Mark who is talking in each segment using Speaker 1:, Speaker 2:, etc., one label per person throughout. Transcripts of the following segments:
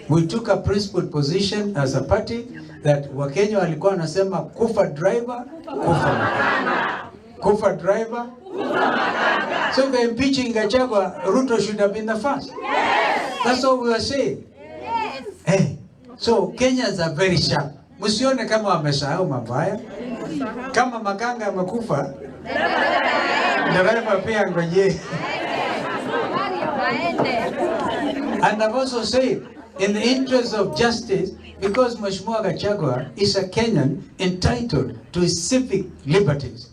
Speaker 1: We took a principled position as a party that Wakenya walikuwa wanasema, "Kufa driver, kufa makanga. Kufa driver." So if they're impeaching Gachagua, Ruto should have been the first. That's all we were saying. Hey, so Kenyans are very sharp. Msione kama wamesahau mambo haya. Kama makanga amekufa, dereva pia ngojee. And I've also said, in the interest of justice, because Mheshimiwa Gachagua is a Kenyan entitled to his civic liberties,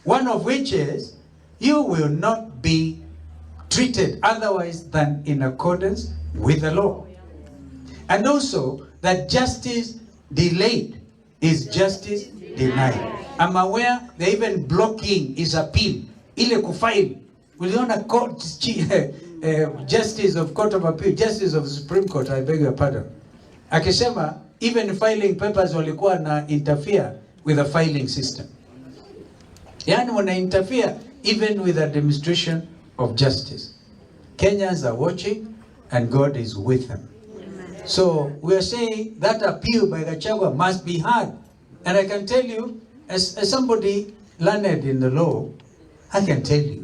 Speaker 1: one of which is you will not be treated otherwise than in accordance with the law. And also that justice delayed is justice denied. I'm aware they're even blocking his appeal, ile kufile. Uliona court, justice of Court of Appeal, justice of the Supreme Court, I beg your pardon, akisema even filing papers walikuwa na interfere with the filing system. Yani wana interfere even with the administration of justice. Kenyans are watching and God is with them. So we are saying that appeal by Gachagua must be heard. And I can tell you, as somebody learned in the law, I can tell you,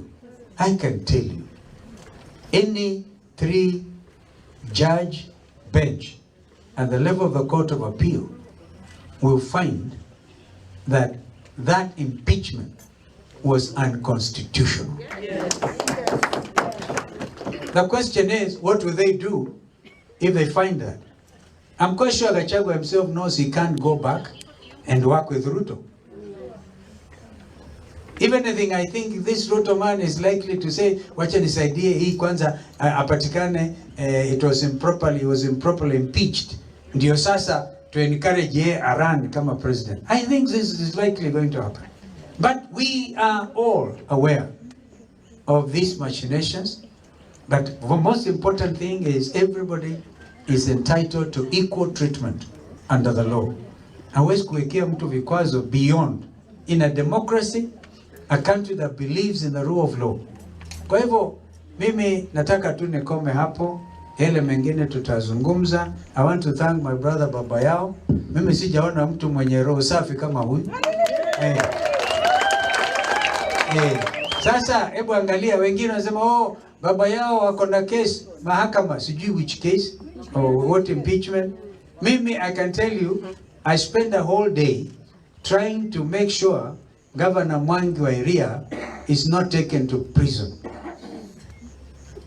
Speaker 1: any three judge bench at the level of the Court of Appeal will find that that impeachment was unconstitutional. The question is, what will they do if they find that? I'm quite sure Gachagua himself knows he can't go back and work with Ruto. If anything, I think this Ruto man is likely to say, "Wacha nisaidie hii kwanza apatikane, it was improperly impeached. Ndio sasa to encourage yeye arun kama president." I think this is likely going to happen. But we are all aware of these machinations. But the most important thing is everybody is entitled to equal treatment under the law. Hawezi kuwekea mtu vikwazo beyond in a democracy, a country that believes in the rule of law. Kwa hivyo mimi nataka tu nikome hapo, yale mengine tutazungumza. I want to thank my brother Baba Yao. Mimi sijaona mtu mwenye roho safi kama huyu. Eh. Eh. Sasa hebu angalia, wengine wanasema, "Oh, Baba Yao wako na case mahakama," sijui which case or what impeachment. Mimi, I can tell you, I spent the whole day trying to make sure Governor Mwangi wa Iria is not taken to prison.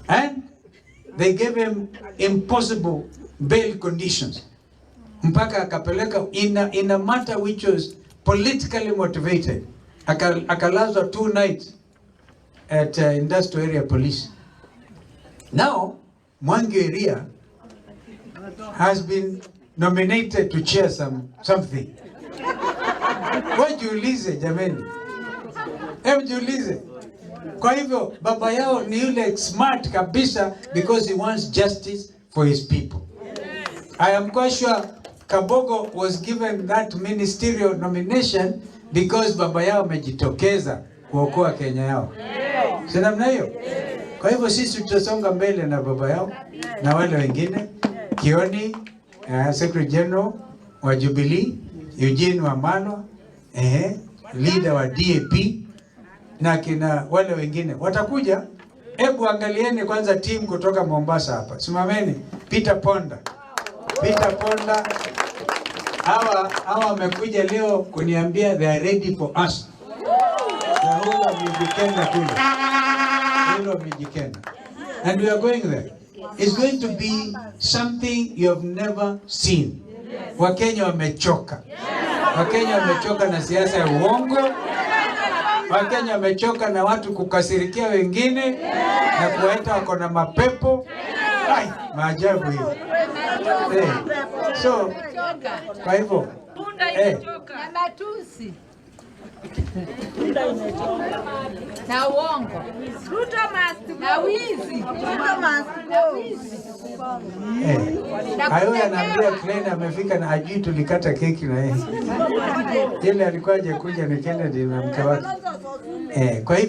Speaker 1: And they gave him impossible bail conditions. Mpaka akapeleka in a matter which was politically motivated. Akalazwa 2 nights at Industrial Area Police. Now, Mwangi Iria has been nominated to chair something. Wewe jiulize jameni, hebu jiulize. Kwa hivyo Baba Yao ni yule smart kabisa because he wants justice for his people. I am quite sure Kabogo was given that ministerial nomination because Baba Yao amejitokeza kuokoa Kenya yao. Si namna hiyo? Kwa hivyo sisi tutasonga mbele na Baba Yao na wale wengine, Kioni, Secretary General wa Jubilee, Eugene Wamalwa, leader wa DAP na kina wale wengine watakuja. Hebu angalieni kwanza timu kutoka Mombasa hapa, simameni. Peter Ponda, Peter Ponda, hawa wamekuja leo kuniambia they are ready for us. The whole of Mijikenda kule, whole of Mijikenda, and we are going there. It's going to be something you have never seen. Wakenya wamechoka. Wakenya wamechoka na siasa ya uongo. Wakenya wamechoka na watu kukasirikia wengine na kuwaita wako na mapepo. Ai, maajabu hiyo. Eh, so kwa hivyo
Speaker 2: Na matusi na uongo na wizi.
Speaker 1: Ayo anaambia Klein amefika na hajui tulikata keki na yeye. Ile alikuwa hajakuja ni Kennedy na mke wake. Kwa hivyo